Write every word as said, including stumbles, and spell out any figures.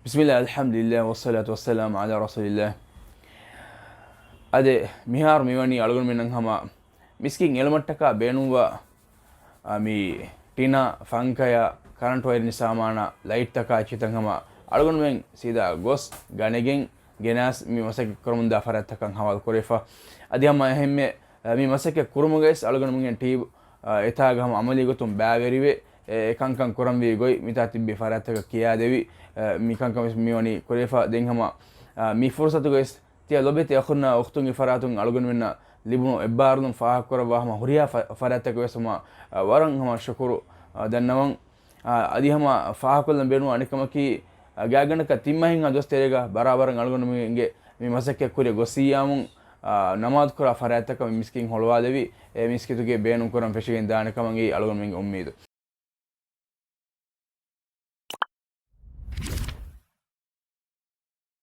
ބިސްމިއްލާހި، އަލްޙަމްދުލިއްލާހި، ވައްޞަލާތު ވައްސަލާމު ޢަލާ ރަސޫލިއްލާހި. އަދި މިހާރު މިވަނީ އަޅުގަނޑުމެންނަށް ހަމަ މިސްކިތް އެޅުމަށްޓަކާ ބޭނުންވާ، އާ، މި ޓިނާ، ފަންކަޔާ، ކަރަންޓް ވައިރިން ސާމާނާ، ލައިޓްތަކާ އެއްޗިތައް ހަމަ އަޅުގަނޑުމެން ސީދާ ގޮސް ގަނެގެން ގެނަސް މި މަސައްކަތް ކުރަމުންދާ ފަރާތްތަކަށް ހަވާލު ކުރެފަ. އަދި ހަމަ އެހެންމެ، އާ، މި މަސައްކަތް ކުރުމުގައިސް އަޅުގަނޑުމެންގެ ޓީމް، އާ، އެތާގަ ހަމަ އަމަލީ ގޮތުން ބައިވެރިވެ، އެ، އެ ކަންކަން ކުރަންވީ ގޮތް މިތާ ތިއްބި ފަރާތްތަކަށް ކިޔާދެވި، އެ، މި ކަންކަން ވެސް މިވަނީ ކުރެފަ. ދެން ހަމަ، އާ، މި ފުރުސަތުގައިސް ތިޔަ ލޮބެތި އަޚުންނާ އުޚްތުންގެ ފަރާތުން އަޅުގަނޑުމެންނަށް ލިބުނު އެއްބާރުލުން ފާހަގަކުރައްވާ ހަމަ ހުރިހާ ފަ-، ފަރާތްތަކަށް ވެސް ހަމަ، އާ، ވަރަށް ހަމަ ޝުކުރު، އާ، ދަންނަވަން. އާ، އަދި ހަމަ ފާހަގަކޮށްލަން ބޭނުން އަނެއްކަމަކީ، އާ، ގާތްގަނޑަކަށް ތިން މަހެއްހާ ދުވަސް ތެރޭގަ ބަރާބަރަށް އަޅުގަނޑުމެންގެ މި މަސައްކަތް ކުރިއަށް ގޮއްސިއްޔާމުން، އާ، ނަމާދު ކުރާ ފަރާތްތަކަށް މި މިސްކިތް ހޮޅުވާލެވި، އެ މިސްކިތުގެ ބޭނުން ކުރަން ފެށިގެން ދާނެ ކަމަށް އެއީ އަޅުގަނޑުމެންގެ އުއްމީދު.